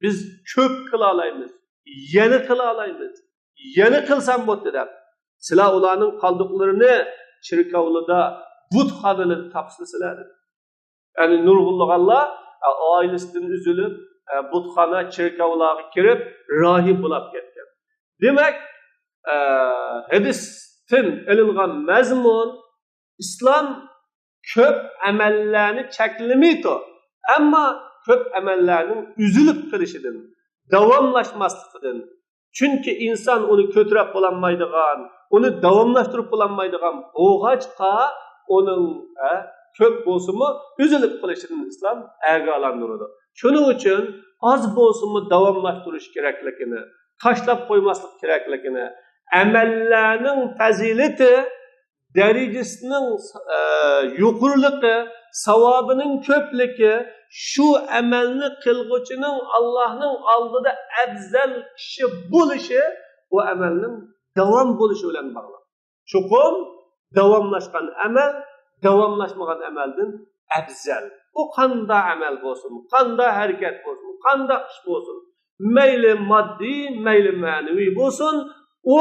بىز كۆپ قىلالايمىز، يەنە قىلالايمىز، يەنە قىلسام بولدى دەپ، سىلەر ئۇلارنىڭ قالدۇقلىرىنى چېركاۋلىدا، بۇتخانىلىرىدا تاپىسىلەر، دېدى. يەنى نۇرغۇنلىغانلار، ئە، ئائىلىسىدىن ئۈزۈلۈپ، ئە، بۇتخانا، چېركاۋلارغا كىرىپ، راھىب بولاپ كەتكەن. دېمەك، ئە، ھەدىستىن ئېلىنغان مەزمۇن، ئىسلام كۆپ ئەمەللەرنى چەكلىمەيدۇ، ئەمما كۆپ ئەمەللەرنىڭ ئۈزۈلۈپ قېلىشىدىن، داۋاملاشماسلىقىدىن، چۈنكى ئىنسان ئۇنى كۆتۈرۈپ بولالمايدىغان، ئۇنى داۋاملاشتۇرۇپ بولالمايدىغان بولغاچقا، ئۇنىڭ، ھە، كۆپ بولسىمۇ ئۈزۈلۈپ قېلىشىدىن ئىسلام ئاگاھلاندۇرىدۇ. شۇنىڭ ئۈچۈن ئاز بولسىمۇ داۋاملاشتۇرۇش كېرەكلىكىنى، تاشلاپ قويماسلىق كېرەكلىكىنى، ئەمەللەرنىڭ پەزىلىتى دەرىجىسىنىڭ، ئە، يۇقىرىلىقى، ساۋابىنىڭ كۆپلۈكى شۇ ئەمەلنى قىلغۇچىنىڭ ئاللاھنىڭ ئالدىدا ئەۋزەل كىشى بولۇشى، ئۇ ئەمەلنىڭ داۋام بولۇشى بىلەن باغلىق. چوقۇم داۋاملاشقان ئەمەل داۋاملاشمىغان ئەمەلدىن ئەۋزەل. ئۇ قاندا ئەمەل بولسۇن، قاندا ھەرىكەت بولسۇن، قانداق ئىش بولسۇن، مەيلى ماددىي، مەيلى مەنىۋى بولسۇن، ئۇ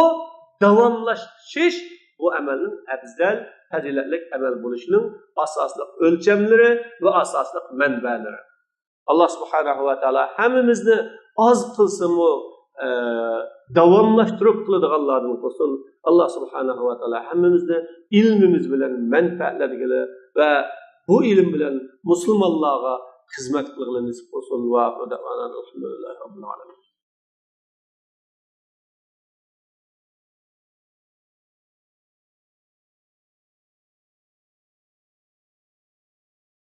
داۋاملىشىش بۇ ئەمەلنىڭ ئەۋزەل، پەزىلەتلىك ئەمەل بولۇشىنىڭ ئاساسلىق ئۆلچەملىرى ۋە ئاساسلىق مەنبەلىرى. ئاللا سۇبھانەھۇ ۋە تائالا ھەممىمىزنى ئاز قىلسىمۇ، ئە، داۋاملاشتۇرۇپ قىلىدىغانلاردىن قىلسۇن. ئاللا سۇبھانەھۇ ۋە تائالا ھەممىمىزنى ئىلمىمىز بىلەن مەنپەئەتلەنگىلى ۋە بۇ ئىلىم بىلەن مۇسۇلمانلارغا خىزمەت قىلغىلى نېسىپ قىلسۇن. ۋە ئاخىرۇ دەۋانا ئەلھەمدۇلىللاھى رەببىل ئالەمىن.